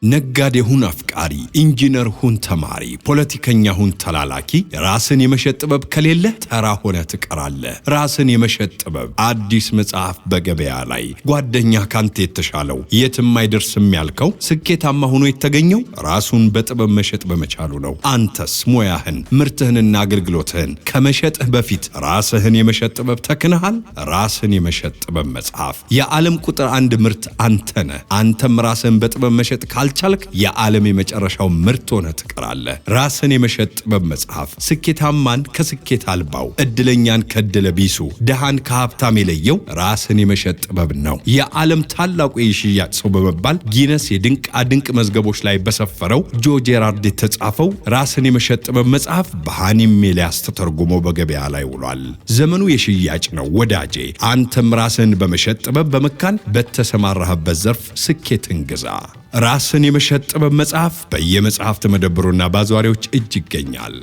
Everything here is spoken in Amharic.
ነጋዴ ሁን አፍቃሪ፣ ኢንጂነር ሁን ተማሪ፣ ፖለቲከኛ ሁን ተላላኪ፣ ራስን የመሸጥ ጥበብ ከሌለ ተራ ሆነህ ትቀራለህ። ራስን የመሸጥ ጥበብ አዲስ መጽሐፍ በገበያ ላይ። ጓደኛ ካንተ የተሻለው የትም አይደርስም ያልከው ስኬታማ ሆኖ የተገኘው ራሱን በጥበብ መሸጥ በመቻሉ ነው። አንተስ ሙያህን፣ ምርትህንና አገልግሎትህን ከመሸጥህ በፊት ራስህን የመሸጥ ጥበብ ተክንሃል? ራስን የመሸጥ ጥበብ መጽሐፍ። የዓለም ቁጥር አንድ ምርት አንተ ነህ። አንተም ራስህን በጥበብ መሸጥ ካልቻልክ የዓለም የመጨረሻው ምርት ሆነህ ትቀራለህ። ራስን የመሸጥ ጥበብ መጽሐፍ ስኬታማን ከስኬት አልባው፣ እድለኛን ከእድለ ቢሱ፣ ድሃን ከሀብታም የለየው ራስን የመሸጥ ጥበብ ነው። የዓለም ታላቁ የሽያጭ ሰው በመባል ጊነስ የድንቃ ድንቅ መዝገቦች ላይ በሰፈረው ጆ ጄራርድ የተጻፈው ራስን የመሸጥ ጥበብ መጽሐፍ በሃኒም ኤልያስ ተተርጉሞ በገበያ ላይ ውሏል። ዘመኑ የሽያጭ ነው ወዳጄ። አንተም ራስህን በመሸጥ ጥበብ በመካን በተሰማራህበት ዘርፍ ስኬትን ግዛ። ራስን የመሸጥ ጥበብ መጽሐፍ በየመጽሐፍት መደብሩና በአዟሪዎች እጅ ይገኛል።